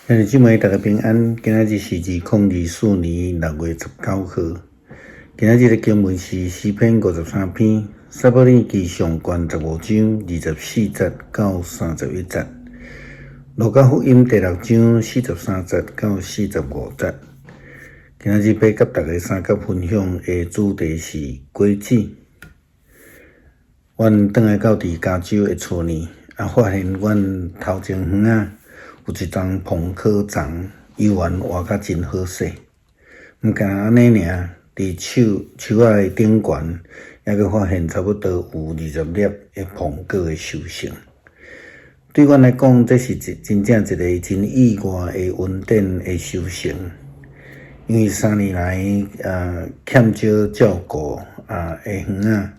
兄弟姊妹，大家平安。今仔日是2024年6月19號。今仔日的經文是詩篇53篇，撒母耳記上卷15章24節到31節，路加福音第六章43節到45節。今仔日欲佮大家相佮分享的主題是果子。阮轉來到佇加州的厝呢，發現阮頭前園仔有一叢蘋果欉，猶原活甲真好勢。毋但按呢爾，佇樹樹仔的頂懸，猶閣發現差不多有20粒的蘋果的收成。對阮來講，這是一真正一个真意外的恩典的收成。因為3年來，欠少照顧的園仔，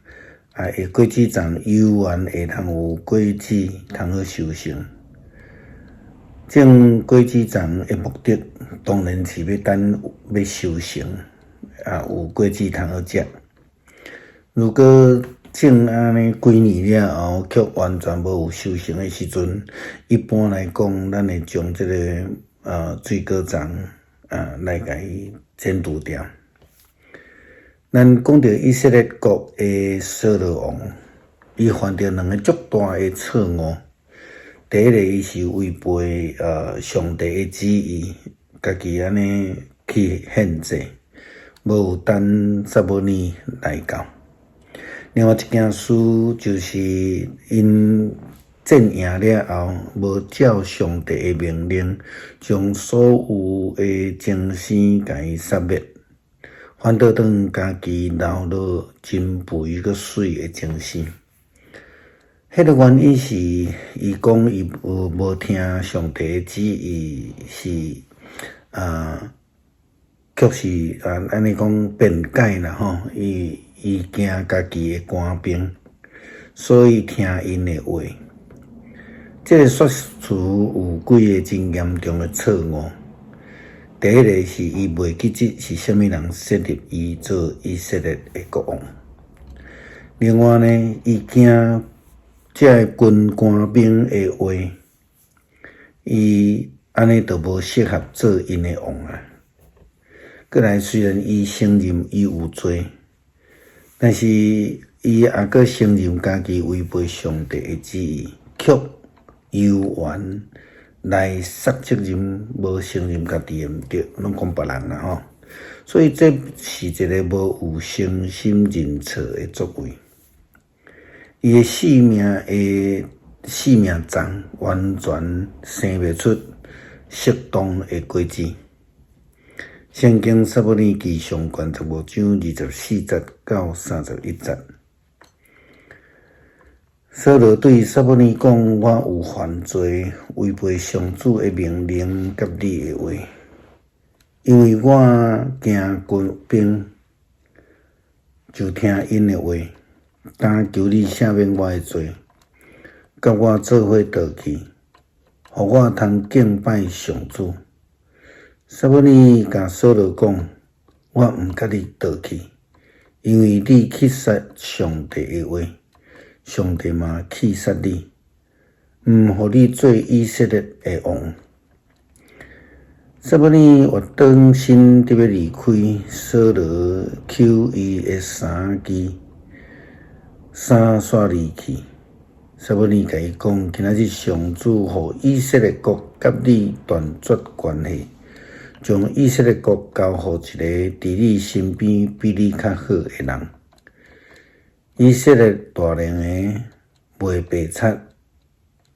的果子欉猶原會通有果子通好收成。種果子欉的目的，當然是欲等欲收成，有果子通好食。如果種按呢幾年了後，卻完全無有收成的時陣，一般來講，咱會將這个水果欉來共伊剪除掉。咱講著以色列國的掃羅王，伊犯著兩个足大的錯誤。第一个，伊是違背上帝的旨意，家己按呢去獻祭，無有等撒母耳來到。另外一件事就是𪜶戰贏了後，無照上帝的命令，將所有的精生共伊殺滅，反倒轉家己留落真肥閣媠的精生。彼个原因是，伊講伊無聽上帝的旨意，是卻是按呢講辯解啦吼。伊驚家己的官兵，所以聽𪜶的話。這个說辭有幾个真嚴重的錯誤。第一个是伊袂記得是啥物人設立伊做以色列的國王。另外呢，伊驚這个軍官兵的話，伊按呢就無適合做𪜶的王啊。過來雖然伊承認伊有罪，但是伊也閣承認家己違背上帝的旨意，卻猶原來捒責任，無承認家己的毋對，攏講別人啦吼。所以這是一个無有誠心認錯的作為。伊的性命的性命欉完全生袂出適當的果子。聖經撒母耳記上卷15章24節到31節。掃羅對撒母耳講：我有犯罪，違背上主的命令佮你的話，因為我驚軍兵，就聽𪜶的話。今求你赦免我的罪，佮我做伙倒去，予我通敬拜上主。撒母耳共掃羅講：我毋佮你倒去，因為你棄殺上帝的話，上帝嘛棄殺你，毋予你做以色列的王。撒母耳越轉身欲離開，掃羅搝伊的衫枝，衫煞離去。撒母耳共伊講：今仔日上主予以色列國佮你斷絕關係，將以色列國交予一个佇你身邊比你較好的人。以色列大能的袂白賊，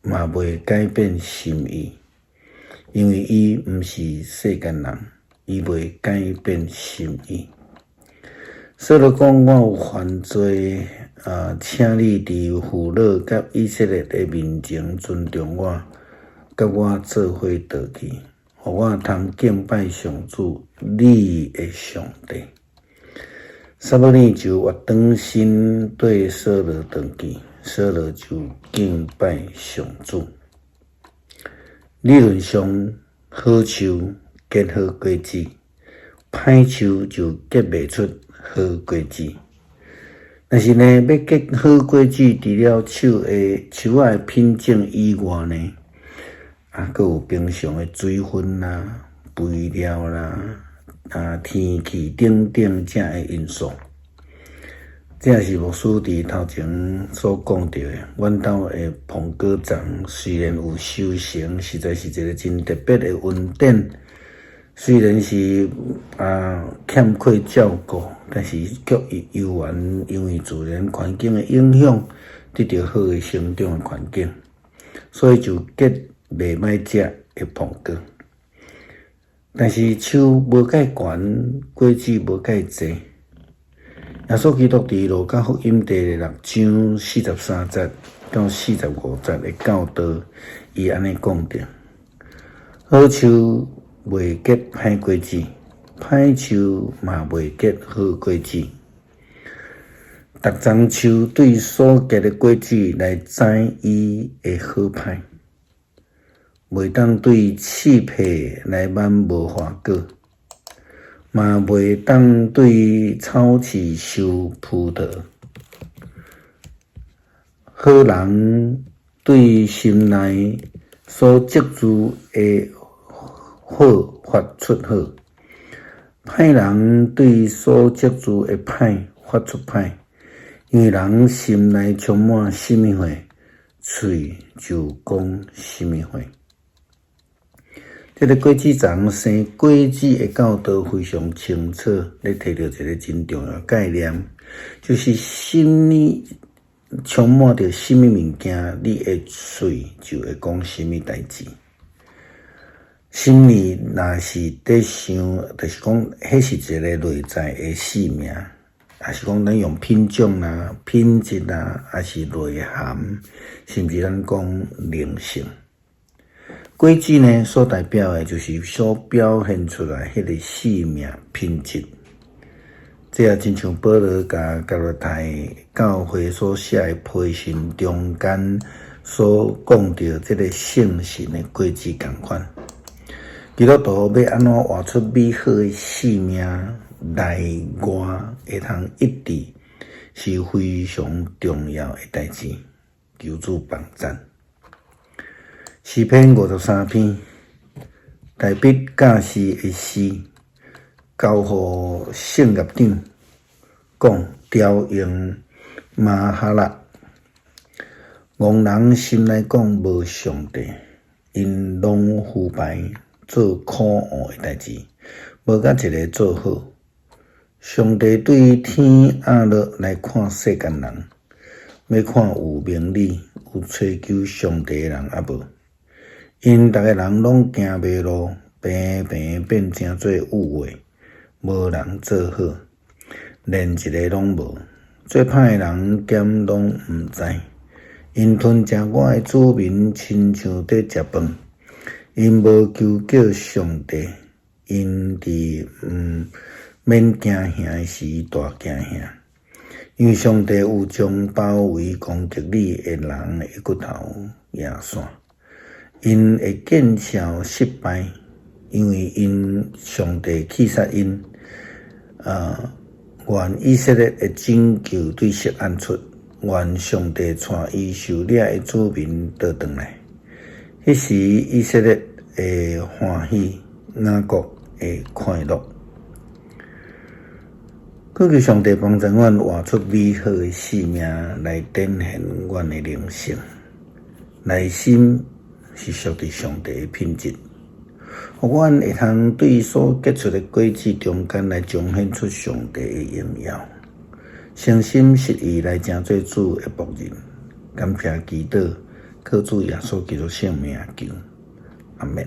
嘛袂改變心意，因為伊毋是世間人，伊袂改變心意。掃羅講：我有犯罪，請你佇父老佮以色列的面前尊重我，佮我做伙倒去，予我通敬拜上主，你的上帝。撒母耳就越轉身綴掃羅轉去，掃羅就敬拜上主。理論上，好樹結好果子，歹樹就結袂出好果子。但是呢，欲結好果子，除了樹的樹仔的品種以外呢，啊，閣有平常的水分啦、肥料啦、天氣等等這的因素。這是牧師佇頭前所講著的。阮兜的蘋果欉雖然有收成，實在是一个真特別的恩典。雖然是欠缺照顧，但是卻猶原因為自然環境的影響，得著好的生長的環境，所以就結袂歹食的蘋果。但是樹無蓋懸，果子無蓋濟。耶穌基督佇路加福音第六章43節到45節的教導，伊按呢講著：好樹袂結歹果子，歹樹嘛袂結好果子。逐叢樹對所結的果子來知伊的好歹，袂當對刺柏來挽無花果，嘛袂當對草刺收葡萄。好人對心內所積聚的好發出好，歹人對所積聚的歹發出歹，因為人心內充滿啥物貨，喙就講啥物話。這个果子欉生果子的教導非常清楚，咧提著一个真重要概念，就是心裡充滿著啥物物件，你的喙就會講啥物代誌。心裡若是佇想，就是講，彼是一个內在的生命，抑是講咱用品種啦、品質啦，抑是內涵，甚至咱講靈性。果子呢，所代表的就是所表現出來彼个生命品質。這也親像保羅共加拉太教會所寫的批信中間所講著這个聖神的果子仝款。基督徒欲按怎活出美好的生命，內外會通一致，是非常重要的代誌。求主幫贊。詩篇53篇，大衛教士的詩，交予聖樂長，講調用瑪哈辣。戇人心內講無上帝，𪜶攏腐敗，做可惡的代誌，無甲一个做好。上帝對天壓落來看世間人，欲看有明理、有揣求上帝的人抑無。𪜶逐个人攏行迷路，平平變成做有話，無人做好，連一个攏無。做歹的人兼攏毋知，𪜶吞食我的子民，親像佇食飯。𪜶無求叫上帝，𪜶佇毋免驚嚇的時大驚嚇，因為上帝有將包圍攻擊你的人的骨頭壓散。𪜶會見笑失敗，因為𪜶上帝棄殺𪜶。願以色列的拯救對錫安出，願上帝帶伊受掠的子民倒轉來。彼時以色列會歡喜，雅各會快樂。懇求上帝幫助阮活出美好的生命，來展現阮的靈性。內心是屬佇上帝的品質，予阮會通對所結出的果子中間來彰顯出上帝的榮耀。誠心實意來成做主的僕人，感謝祈禱，靠主耶穌基督聖名求，阿們。